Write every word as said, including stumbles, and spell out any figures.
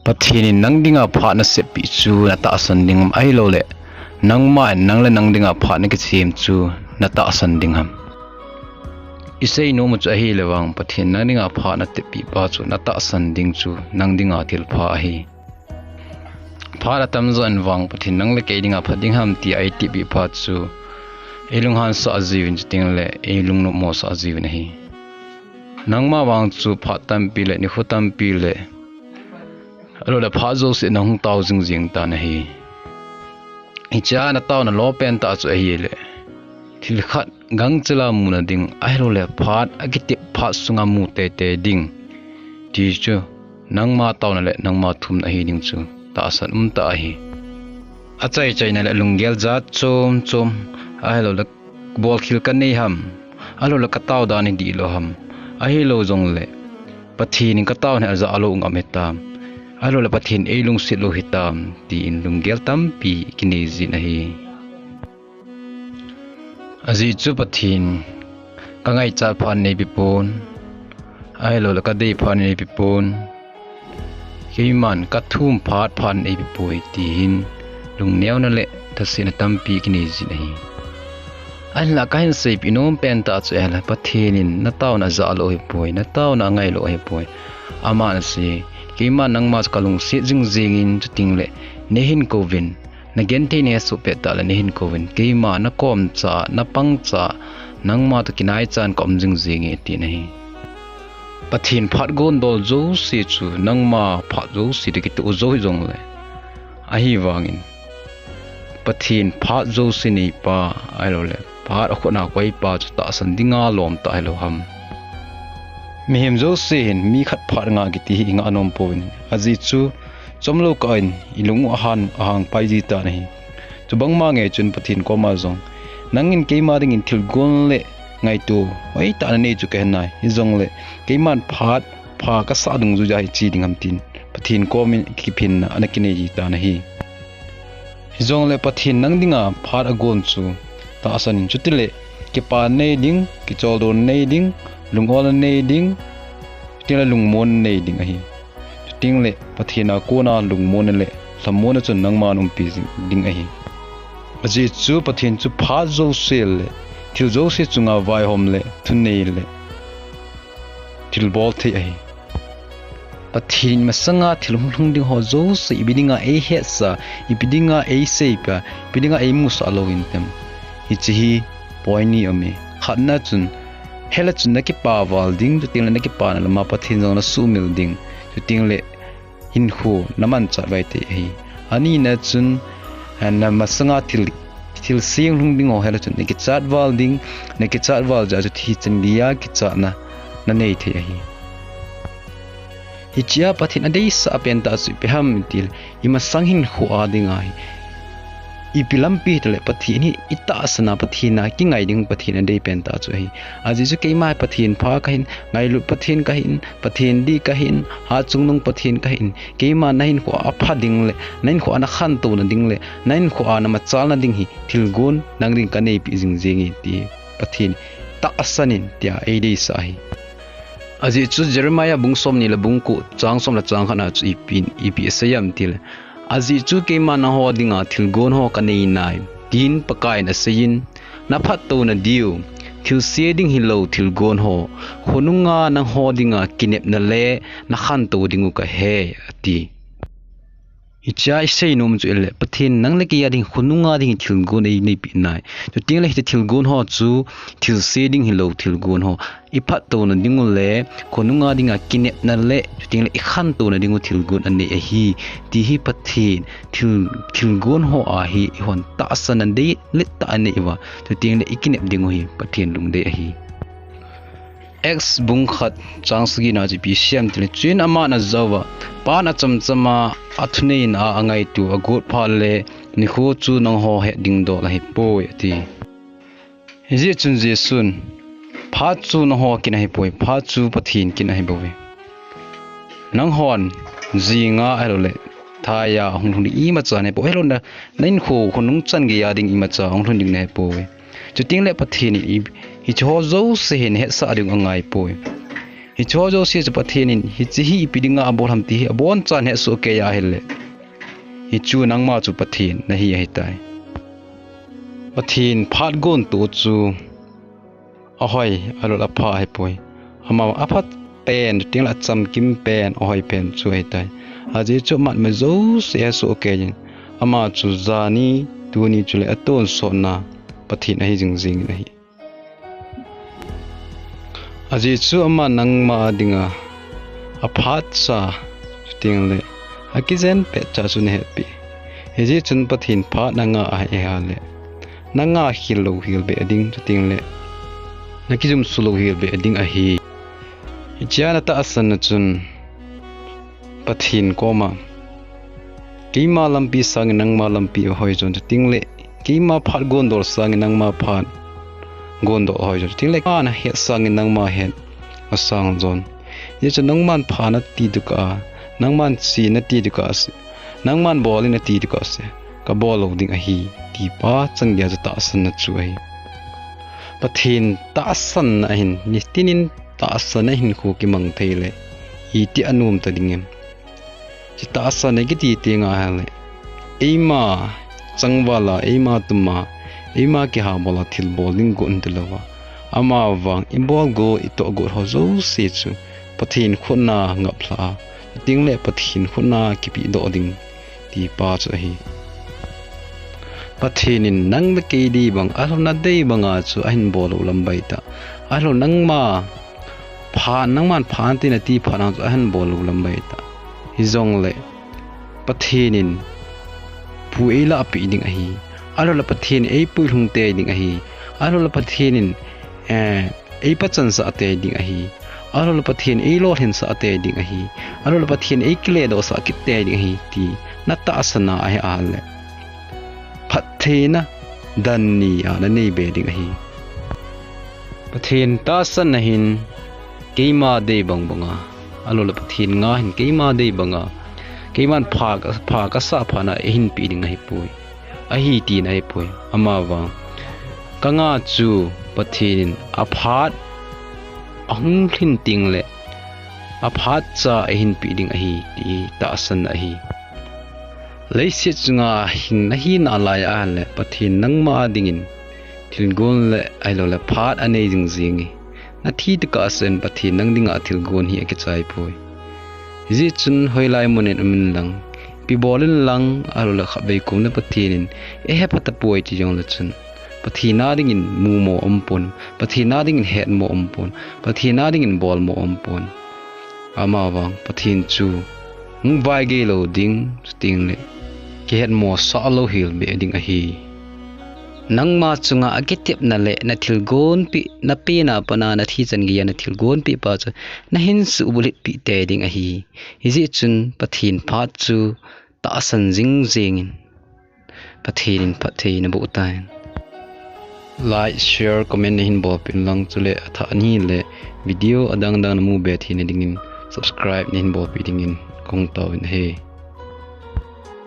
Pathen in nang dinga phat naseppi chu natahsan ding ham, ahilouleh nangma in nang le nang dinga phat nakisem chu natahsan ding ham? Isei nom u chu ahile vang, Pathen nang dinga phat nateppi pa chu natahsan ding chu nang dinga thilpha ahi. Phat atamjo in vang Pathen nang le kei dinga phat ding ham tia eiteppi pa chu eilunghan sah jiuvin, chuteng le eilungnopmo sah jiuvin ahi. Nangma vang chu phat tampi le nikho tampi le ahilouleh phat jouse nahung tao jingjing tan ahi. Hichea nataona lou pentah chu ahile, thil khat gangchela muna ding, ahilouleh phat akitep phat sunga mu teitei ding, ti chu nangma taona le nangma thumna ahi ding chu tahsan umtah ahi. Achaichaina le lunggel jat chomchom, ahilouleh bolkhel kanei ham, ahilouleh katao dan hi dihlou ham, ahilou jongle Pathen in kataona hi ajah lou ngam hitam, ahilouleh Pathen eilungset lou hitam, tin lunggel tampi kinei jin ahi. Ajeh chu Pathen kangaichat phat in eipe pon, ahilouleh kadei phat in eipe pon, keiman kathum phat phat in eipe poi, ti hin lungneona le thasetna tampi kinei jin ahi. Ahinla kahin seipeh nom pentah chu ahile, Pathen in nataona ajah lou ahipoi, nataona angai lou ahipoi. Aman asei, keiman nangma chu kalungset jingjing in, chuteng le neihin kouvin, nagenthei nahesoh pettah le neihin kouvin, keima nakomcha, napangcha, nangma toh kinaichan kaum jingjing e, ati nahi. Pathen phat gondol jouse chu nangma phat jouse toh kitoh jou hijongle, ahivangin Pathen phat jouse neipa, ahiloule phat akhutna koipa chu tahsan dinga lomtah hilou ham? Mihem jouse hin mi khat phat nga kiti hi ingah nom pouvin, ajeh chu chomlou kah in ilung u ahang, ahang pai jitan ahi. Chubangma ngei chun Pathen koma jong, nangin keima dingin thilgon le ngaito hoitah nanei chu kahenai, hijongle keiman phat pha kasah dungjuiya hiche ding ham, tin Pathen komin kiphinna ana kinei jitan ahi. Hijongle Pathen nang dinga phat agon chu tahsan in, chutile kipa nei ding, kicholdo nei ding, lungol nei ding, chutile lungmon nei ding ahi. Chutengle Pathen a kona lungmonna le lhamonna chun nangman umpi ding ahi. Ajeh chu Pathen chu phat jouse le thil jouse chunga vaihom le thunei le thilbol thei ahi. Pathen in masanga thil hunglhung ding ho jouse ipi dinga eihetsah, ipi dinga eiseipa, ipi dinga eimusah lou hintem? Hiche hi point ni aume. Khatna chun, hela chun nakipa val ding, chutengle nakipana lama Pathen jong nasuhmil ding, chutengle hinkho namanchah vai thei ahi. Anina chun, eh, namasanga thil, thilse hunglhung ding ho hela chun nakichat val ding, nakichat val jeh a chu thichan geiya kichatna nanei thei ahi. Hichea Pathen adeisah pentah chu ipi ham itile, imasang hinkho a dinga hi ipi lampi hitale Pathen hi itahsan a, Pathen a kingai ding Pathen adei pentah chu ahi. Ajeh chu keima hi Pathen pha kahin, ngailut Pathen kahin, Pathen dih kahin, hatchungnung Pathen kahin, keima nahinkho a apha ding le nahinkho a nakhantouna ding le nahinkho a namachalna ding hi thilgon nang ding kaneipeh jingjing e, ti Pathen tahsan in tia eideisah ahi. Ajeh chu Jeremiah bung somni le bung ko chang som le chang khatna chu ipi, ipi asei em itile, ajeh chu keima nangho dinga thilgon ho kanei nai, tin Pakaiyin aseiyin, naphattouna diu thilse ding hilou thilgon ho khonunga nangho dinga kinepna le nakhantou dingu kahe, ati. Hichea isei nom chu ahile, Pathen nang le kei a ding khonunga ding thilgon eineipeh nai. Chutengle hiche thilgon ho chu thilse ding hilou thilgon ho, iphattouna dingu le khonunga dinga kinepna le chutengle ikhantouna dingu thilgon anei ahi, ti hi Pathen thil, thilgon ho a hi ihon tahsan adei letah anei uva, chutengle ikinep dingu hi Pathen lungdei ahi. Acts bung khat chang sagina chu ipi asei em itile, chuin aman ajah uva, pan achamchama athuneiyin a angaitu agot phat le nikho chu nangho het ding dol ahipoi, ati. Hijeh chun Jesun, phat chu nangho kin ahipoi, phat chu Pathen kin ahibouve. Nanghon jinga ahiloule thaiya hunglhung ding imacha nahipoi, ahiloule nahinkho khonung chan geiya ding imacha hunglhung ding nahipoi. Chutengle Pathen in hicheho jouse hi nahetsah ding angaipoi. Hiche ho jouse chu Pathen in hiche hi ipi dinga abol ham ti hi abonchan hesoh kei ahile, hichu nangma chu Pathen nahi ahitai. Pathen phat gon toh chu ahoi, alol apha ahipoi. Ama aphat pen, chuteng le achamkim pen, ahoi pen chu ahitai. Ajeh chu amat ma jouse hesoh kei in, ama chu jani, tuni chule atonsotna Pathen ahi jingjing in ahi. Ajeh chu ama nangma dinga aphat cha, chuteng le akijen pet cha chu nahetpeh. Hijeh chun Pathen phat nanga ahi ahile, nanga khel louhel beh ding, chuteng le nakijumso louhel beh ding ahi. Hichea natahsanna chun Pathen koma, keima lampi sangin nangma lampi ahoi jon, chuteng le keima phat gondol sangin nangma phat gondol ahoi jon, chuteng le keima het sangin nangma het asang jon. Hijeh chun nangman pha nati tukah a, nangman che nati tukah a, nangman bol in nati tukah a, kabol lou ding ahi, ti pa chan geiya chu tahsanna chu ahi. Pathen tahsanna ahin, nitinin tahsanna hinkho kimang thei le, iti anom ta ding em? Hiche tahsanna kiti teng ahile, eima changval a, eima tum a, eima kihabol a thilbol ding got hinte louva, amavang ibol got, itoh got ho jouse chu Pathen khutna ngaplhah a, chuteng le Pathen khutna kipehdoh ding, ti pa chu ahi. Pathen in nang le kei dei bang, ahilou nadei banga chu ahin bol lou lam baitah. Ahilou nangma phat, nangman phat nati nati phat nang chu ahin bol lou lam baitah. Hijongle Pathen in pu eilah peh ding ahi. Ahilou le Pathen in eipuilhung tei ding ahi. Ahilou le Pathen in, eh, eipachan sah tei ding ahi. Ahilou le Pathen in eilolhin sah tei ding ahi. Ahilou le Pathen in eikile doh sah kit tei ding ahi, ti natahsanna ahi ahile, phattheina dan ni a nanei be ding ahi. Pathen tahsanna hin keima dei bang banga, ahilou le Pathen nga hin keima dei banga, keiman pha ka, pha kasah phat na eihin peh ding ahipoi. Ahi tina ahipoi. Amavang, kanga chu Pathen in aphat ahung lhin teng le aphat cha eihin peh ding ahi, ti tahsanna ahi. Leiset chunga hing nahi nalai ahile, Pathen nangma dingin thilgon le ahilou le phat anei jingjing e. Nathi tukah a chun Pathen nang dinga thilgon hi akichai poi. Hijeh chun hoilai mun in um in lang, ipi bol in lang, ahilou le khatvei kom le Pathen in eihepha tapoi ti jongle chun, Pathen a dingin mumo umpon, Pathen a dingin hetmo umpon, Pathen a dingin bolmo umpon. Amavang Pathen chu hung vaigei lou ding, chuteng le kihetmo sah louhel beh ding ahi. Nangma chunga akitepna le nathilgonpeh, napena pat a nathi chan geiya nathilgonpeh pa chu nahin suhbulhit peh tei ding ahi. Hijeh chun Pathen phat chu tahsan jingjing in, Pathen in phatthei naboh tahen. Like, share, comment nahin bolpeh in lang, chule athah nahi le video adang dang namu be theina dingin subscribe nahin bolpeh dingin kahung taovin ahi.